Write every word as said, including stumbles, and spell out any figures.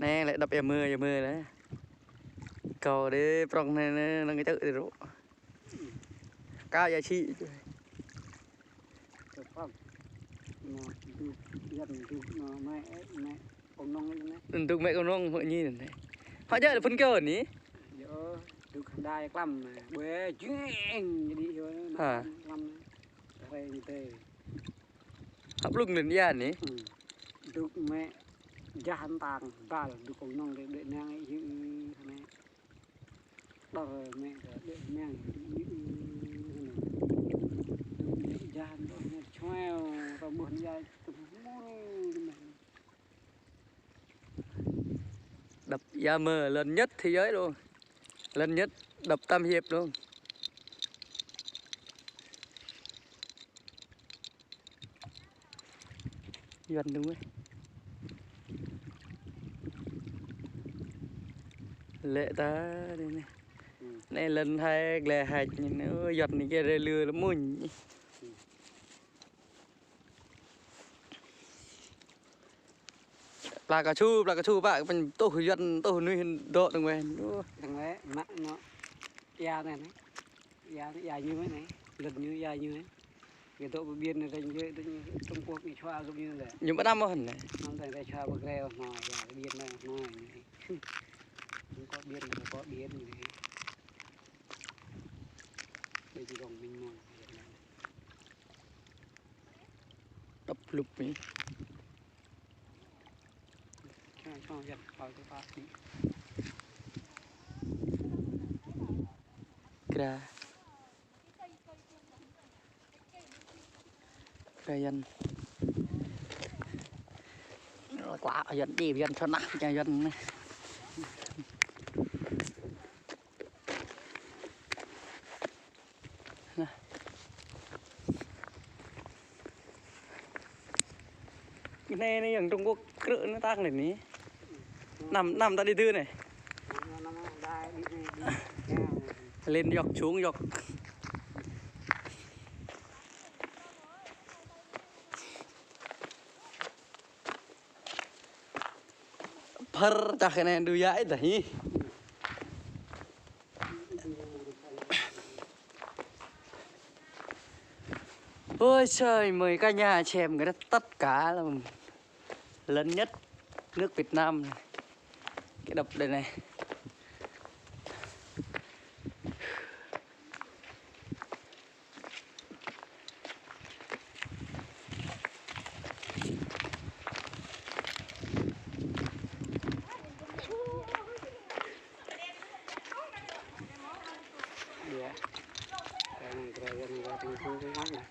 Anai lĕ đập ia mơ, ia mơ anai. Kâo đĭ prŏng anai, anai, anai čư̆ đĭ rŏ. Kâo ia čhĭ. Dŭk mĕ kông nong mơ̆ ñi anai. Hŏ jă lĕ phun kơ anai. Yơh, dŭk hơdai klăm anai. Ƀuê jing jadi yơh. Ha. Klăm anai. Kare ñu tê. Hăp lung anŭn ia anai. Dŭk mĕ jah hăn tang bal dŭk kông nong đĭ đĭ nang yơh anai. Đor mĕ kơ đĭ nang yơh anai. Dŭk mĕ jah hăn tang čhueo tơbuh ia tơmul anai. Đập ia mơ, lớn nhất thế giới luôn. Lớn nhất, đập Tam Hiệp luôn. Yuan đúng rồi. Lĕ ta đây này. Anai lŏn hai, glai hai, anai Yuan anai kia rê lưa lăm mŭn. Pla cao su, pla cao su, pă, pơ̆n tuh Yuan, tuh nuih dŏ dơ̆ng weh. Dơ̆ng weh, mă anŏ. Ia anai, anai. Ia anai, ia ñu anai. Lŏn ñu, ia ñu anai. Kơ dŏ pơ ƀiên anai, rơ̆ng jơ̆, rơ̆ng Trung Quốc ñu čua gơ̆p ñu lĕ. Ñu pơđăm mơ̆n anai. Năm tơ̆ng rơ̆ng čua pơ Grê anai, ia pơ ƀiên anai, anai. Ñu kơ ƀiên, ñu kơ ƀiên anai. Ƀơi či dŏng mĭn mơ̆n. Đập lŭp anai. Kra. Kra Yuan. Klă Yuan đi, Yuan thơnah, Yuan anai. Nah. Anai, anai yang Trung Quốc krư̆ anai tang anai. Năm, năm ta đi thư anai. Lên dốc xuống dốc. Phơr, čah kơ anai đu ia ih dah hĭ. Ôi trời, mời cả nhà xem cái đất tất cả là lớn nhất nước Việt Nam này. Cái đập đây này. Iya. Yang gerayan gerayan itu mana?